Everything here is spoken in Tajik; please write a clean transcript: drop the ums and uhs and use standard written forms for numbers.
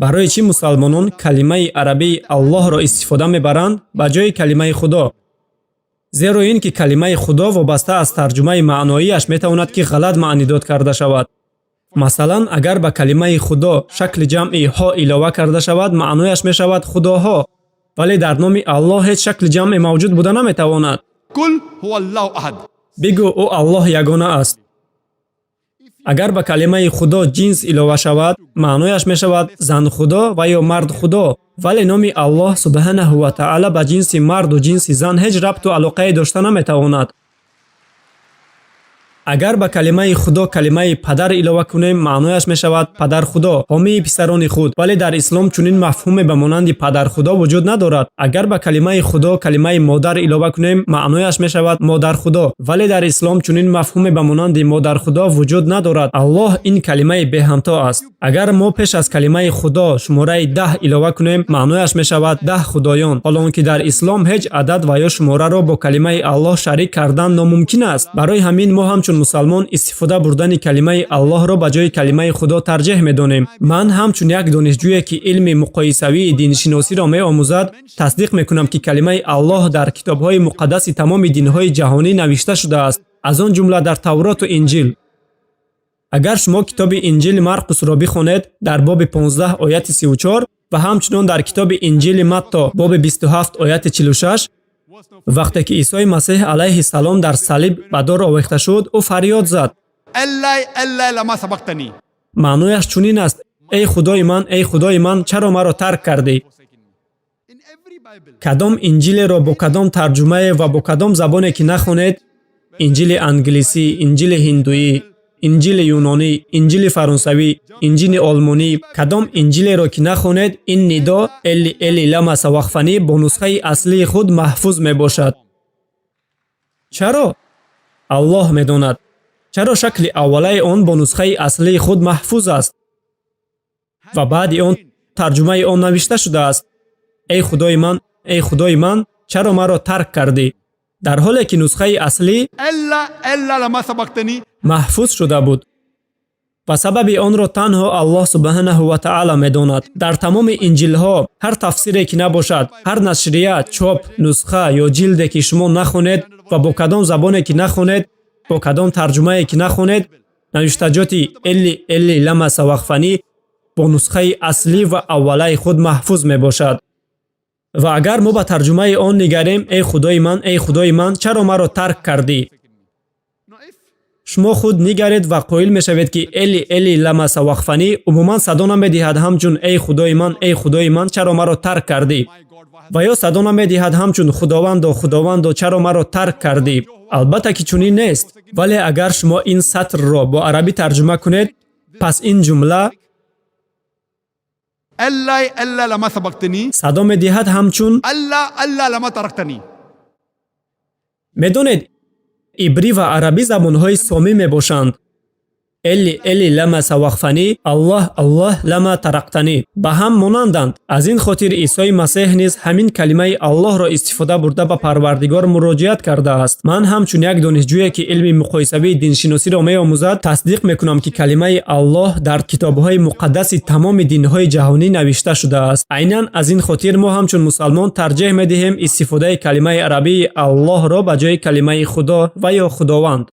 Барои чӣ мусалмонон калимаи арабии Аллоҳро истифода мебаранд ба ҷои калимаи Худо? Зеро ин ки калимаи Худо вобаста аз тарҷумаи маъноияш метавонад, ки ғалат маънидод карда шавад. Масалан, агар ба калимаи Худо шакли ҷамъи ҳо илова карда шавад, маънояш мешавад худоҳо, вале дар номи Аллоҳ ҳеҷ шакли ҷамъе мавҷуд буда наметавонад. قل هو الله أحد. Бигӯ: ӯ Аллоҳ ягона аст. Агар ба калимаи Худо ҷинс илова шавад, маънояш мешавад занхудо ва ё мардхудо, вале номи Аллоҳ субҳанаҳу ва таъала ба ҷинси марду ҷинси зан ҳеҷ рабту алоқае дошта наметавонад. Агар ба калимаи Худо калимаи падар илова кунем, маънояш мешавад падархудо, ҳомии писарони худ, вале дар ислом чунин мафҳуме ба монанди падархудо вуҷуд надорад. Агар ба калимаи Худо калимаи модар илова кунем, маънояш мешавад модархудо, вале дар ислом чунин мафҳуме ба монанди модархудо вуҷуд надорад. Аллоҳ ин калимаи беҳамто аст. Агар мо пеш аз калимаи Худо шумораи 10 илова кунем, маънояш мешавад 10 худоён, ҳоло он ки дар ислом ҳеҷ адад ва ё шумораро бо калимаи Аллоҳ шарик кардан номумкин аст. Барои ҳамин мо ҳамчун мусалмон истифода бурдани калимаи Аллоҳро ба ҷои калимаи Худо тарҷеҳ медонем. Ман ҳамчун як донишҷӯе, ки илми муқоисавии диншиносиро меомӯзад, тасдиқ мекунам, ки калимаи Аллоҳ дар китобҳои муқаддаси тамоми динҳои ҷаҳонӣ навишта шудааст, аз он ҷумла дар Тавроту Инҷил. Агар шумо китоби Инҷили Марқусро бихонед, дар боби 15 ояти 34 ва ҳамчунон дар китоби Инҷили Матто, боби 27 ояти 46, вақте ки Исои Масеҳ алайҳи салом дар салиб ба дор овехта шуд, ӯ фарёд зад. إلي إلي لما سبقتني. Маънояш чунин аст: «Эй Худои ман, эй Худои ман, чаро маро тарк кардӣ?» In every Bible, Кадом инҷилеро бо кадом тарҷумае ва бо кадом забоне ки нахонед, инҷили англисӣ, инҷили ҳиндуӣ, инҷили юнонӣ, инҷили фаронсавӣ, инҷили олмонӣ, кадом инҷилеро ки нахонед, ин нидо «Эли, эли, лама савахфанӣ» бо нусхаи аслии худ маҳфуз мебошад. Чаро? Аллоҳ медонад, чаро шакли аввалаи он бо нусхаи аслии худ маҳфуз аст ва баъди он тарҷумаи он навишта шудааст: «Эй Худои ман, эй Худои ман, чаро маро тарк кардӣ?», дар ҳоле ки нусхаи аслӣ إلا إلا لما سبقتني. маҳфуз шуда буд. Ва сабаби онро танҳо Аллоҳ субҳанаҳу ва таъала медонад. Дар тамоми инҷилҳо, ҳар тафсире ки набошад, ҳар нашрия, чоп, нусха ё ҷилде ки шумо нахонед ва бо кадом забоне ки нахонед, бо кадом тарҷумае ки нахонед, навиштаҷоти «Элли, элли, лама савахфанӣ» бо нусхаи аслӣ ва аввалаи худ маҳфуз мебошад. Ва агар мо ба тарҷумаи он нигарем: «Эй Худои ман, эй Худои ман, чаро маро тарк кардӣ?», Now, if шумо худ нигаред ва қоил мешавед, ки «Эли, эли, лама савахфанӣ» умуман садо намедиҳад ҳамчун «Эй Худои ман, эй Худои ман, чаро маро тарк кардӣ?» My God, why Ва ё садо намедиҳад ҳамчун «Худовандо, Худовандо, чаро маро тарк кардӣ?» Албатта ки чунин нест. Вале агар шумо ин сатрро бо арабӣ тарҷума кунед, пас ин ҷумла إلي إلي لما سبقتني. садо медиҳад ҳамчун الله الله لما تركتني. Медонед, ибрӣ ва арабӣ забонҳои сомӣ мебошанд. «Эли, эли, лама савахфанӣ», «Аллоҳ, Аллоҳ, лама тарактанӣ» ба ҳам монанданд. Аз ин хотир Исои Масеҳ низ ҳамин калимаи Аллоҳро истифода бурда, ба Парвардигор муроҷиат кардааст. Ман ҳамчун як донишҷӯе, ки илми муқоисавии диншиносиро меомӯзад, тасдиқ мекунам, ки калимаи Аллоҳ дар китобҳои муқаддаси тамоми динҳои ҷаҳонӣ навишта шудааст. Айнан аз ин хотир мо ҳамчун мусалмон тарҷеҳ медиҳем истифодаи калимаи арабии Аллоҳро ба ҷои калимаи Худо ва ё Худованд.